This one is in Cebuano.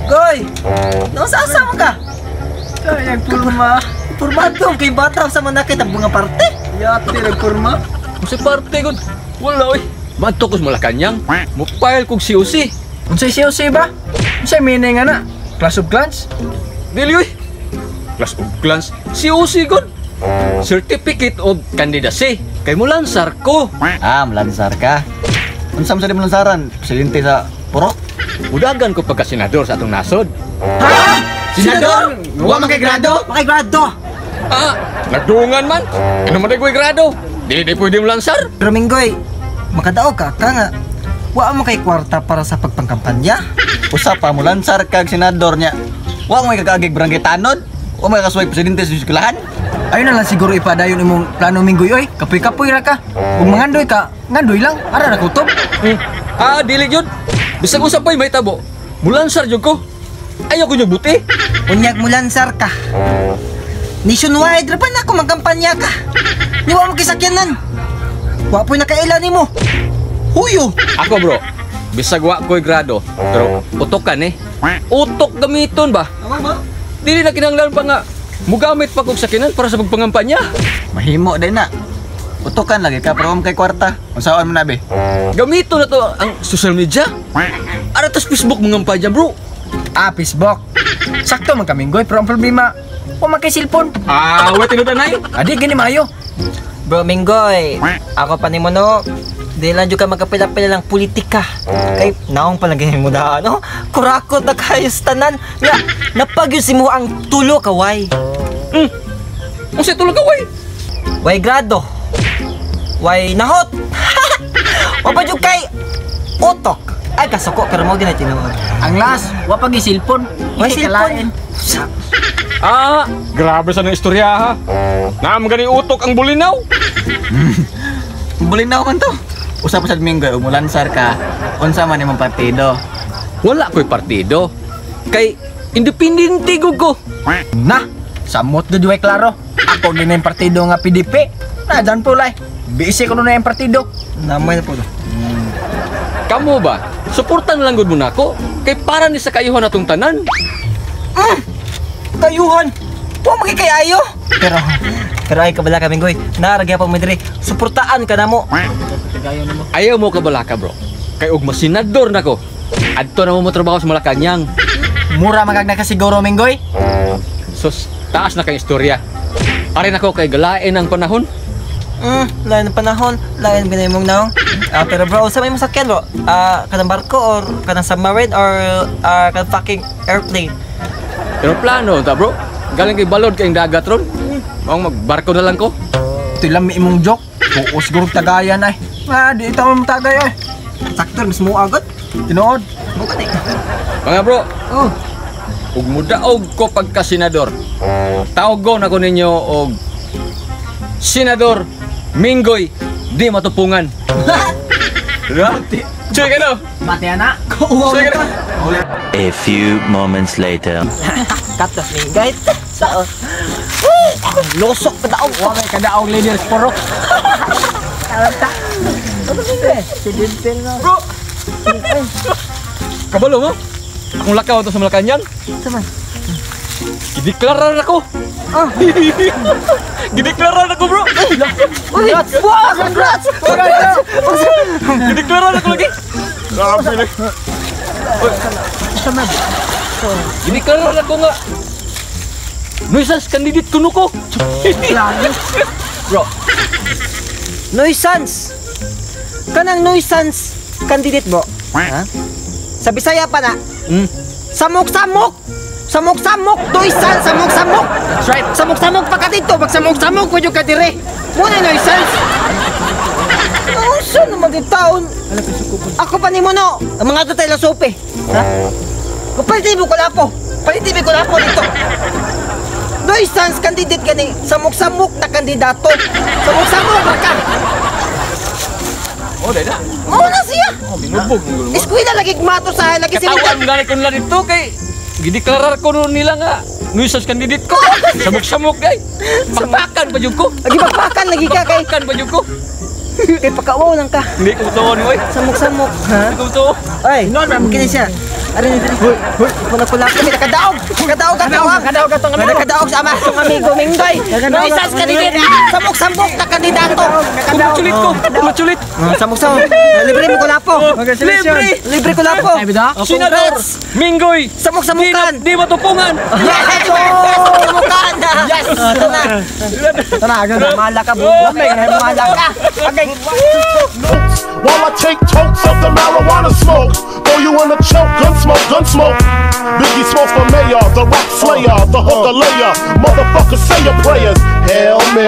Goy! Nasa asa mo ka? Kaya purma. Purmado kay bata sa manakit ang bunga parte. Yate nagpurma. Unsay parte gud? Wala oy. Madto ko sa Malacañang. Mupile kog COC. Unsay COC ba? Unsay meaning ana? Clash of Clans? Dili oy. Clash of Clans. COC gud. Certificate of Candidacy. Kay mulansar ko. Ah, mulansar ka. Unsa man sa di mulansaran? Presidente sa Purok? Mudagan ko pagka senador sa atong nasod. Ha? Senador? Wa man kay grado? Makay grado. Ah, nagdungan man. Ano man ko'y grado? Dili di pwede mulansar. Pero Minggoy, makadaog ka ka nga. Wa mo kay kwarta para sa pagpangkampanya. Usa pa mulansar kag senador niya. Wa mo kagaagig barangay tanod? Wa may kasuway presidente sa eskwelahan? Ayun na lang siguro ipadayon imong plano, Minggoy oy. Kapoy-kapoy ra ka. Kung mangandoy ka, ngandoy lang. Ara ra kutob. Ah, dili jud. Bisag usa pa'y may tabo. Mulansar jud ko. Ayaw ko nyo buti. Unyag mo lansar ka. Nationwide ra pa na ako magkampanya ka. Ni wa mo kisakyanan. Wa po'y nakaila nimo. Huyo. Ako bro, bisag wa ko'y grado, pero utok kan eh. Utok gamiton ba? Tama ba? Dili na kinahanglan pa nga mugamit pa kog sakinan para sa pagpangampanya. Mahimo din na. Utokan lagi ka pero wa man kay kwarta. Unsaon man na be? Gamiton na to ang social media. Ara tas Facebook mangampanya bro. Ah, Facebook. Sakto man ka, Minggoy, pero ang problema, wa man kay cellphone. Ah, wa tinuod anay. Adi gani maayo. Bro Minggoy, ako pa nimo no. Di lang jud ka magkapila-pila ng politika. Kay naong pa lang ganyan mo na ano? Kurakot na kayo sa tanan. Nga, napagyusin mo ang tulo ka way. Unsa tulo ka way? Way grado. Way nahot. Wa pa jud kay utok. Ay kasuko pero mo gina tinuod. Ang last, wa pa gi cellphone. Way cellphone. Ah, grabe sa nang istorya ha. Naam gani utok ang bulinaw. Bulinaw man to. Usa pa sad Minggoy, umulansar ka. Unsa man imong partido? Wala ko'y partido. Kay independente gud ko. Na, samot gud way klaro. Ako gini yung partido nga PDP. Na dyan po lay. Busy ko na yung partido. Namay na po. Kamo ba? Suportan lang gud mo nako kay para ni sa kayuhan atong tanan. Kayuhan. Wa magi kay ayo. Pero pero ay kabala ka Minggoy. Naara gyapon mo diri. Suportaan ka namo. Ayaw mo kabalaka bro. Kay og masenador nako. Adto na mo motrabaho sa Malacañang. Mura magag na kasiguro, Minggoy. Sus, taas na kay istorya. Are nako kay galain ang panahon. Lain ng panahon, lain binay mong naong. Ah, pero bro, sa may masakyan bro? Ah, kanang barko or kanang submarine or kanang fucking airplane? Eroplano ta bro. Galing kay balod kay dagat ron. Maong magbarko na lang ko. Ito lang may imong joke. Oo, siguro tagayan ay. Ah, di ito mo tagay ay. Sakto, mas mo agad. Tinuod. Mo ka ni. Mga bro, Oh, ug mudaog ko pagka senador. Tawgon ako ninyo og Senador Minggoy di matupungan. Diba? Chuy ka no? Mati ana. Chuy ka no? A few moments later. Katas ni guys. Sa losok pa daog. Wa may kadaog leader porok. Bro! Kabalo mo? Akong lakaw to sa Malacañang. Sama. Gideklarar ako. Ah. Gideklarar ako bro. Congrats! Wow, congrats! Congrats! Gideklarar ako lagi. Grabe na. Gideklarar ako nga. Nuisance candidate kuno ko. Bro, Nuisance. Kanang nuisance candidate bro. Ha? Sa Bisaya pa na. Samok-samok. Samok-samok, nuisance, samok-samok. That's right. Samok-samok pa ka dito, magsamok-samok pa ka dire. Muna nuisance. Unsa naman di taon? Ako pa nimo no, ang mga tatay lang sope. Ha? Palitin mo ko lapo. Palitin mo ko lapo dito. Nuisance candidate gani, samok-samok na kandidato. Samok-samok ra ka. Oh, dai na. Mao na siya. Oh, binubog mo gulo mo. Eskwela lagi mato sa lagi sila. Katawan gani ko nila dito kay gideklarar ko nun nila nga nuisance candidate ko. Samok-samok kay. Pakpakan pa jud ko. Lagi bakbakan lagi ka kay Pakpakan pa jud ko. Kay pakawaw lang ka. Hindi ko tuon oy. Samok-samok, ha? Hindi ko tuon. Ay, kini siya. Ari ni diri. Hoy, hoy, kuna kula kami nakadaog. Nakadaog ang tawag. Nakadaog atong amigo. Nakadaog sa ama atong amigo Minggoy. No isas kandidato. Samok-samok na kandidato. Kumuchulit ko. Kumuchulit. Samok-samok. Libre mo kulapo. Libre. Libre kulapo. Senador Minggoy. Samok-samukan. Di matupungan. Yes! Samok-samukan. Yes! Tana. Tara, agad. Mala ka, buwan. Mala ka. Okay. While I take tokes of the marijuana smoke. Throw you in a choke, gun smoke, gun smoke. Biggie Smalls for mayor, the rap slayer, the hooker layer. Motherfucker, say your prayers. Hail Mary.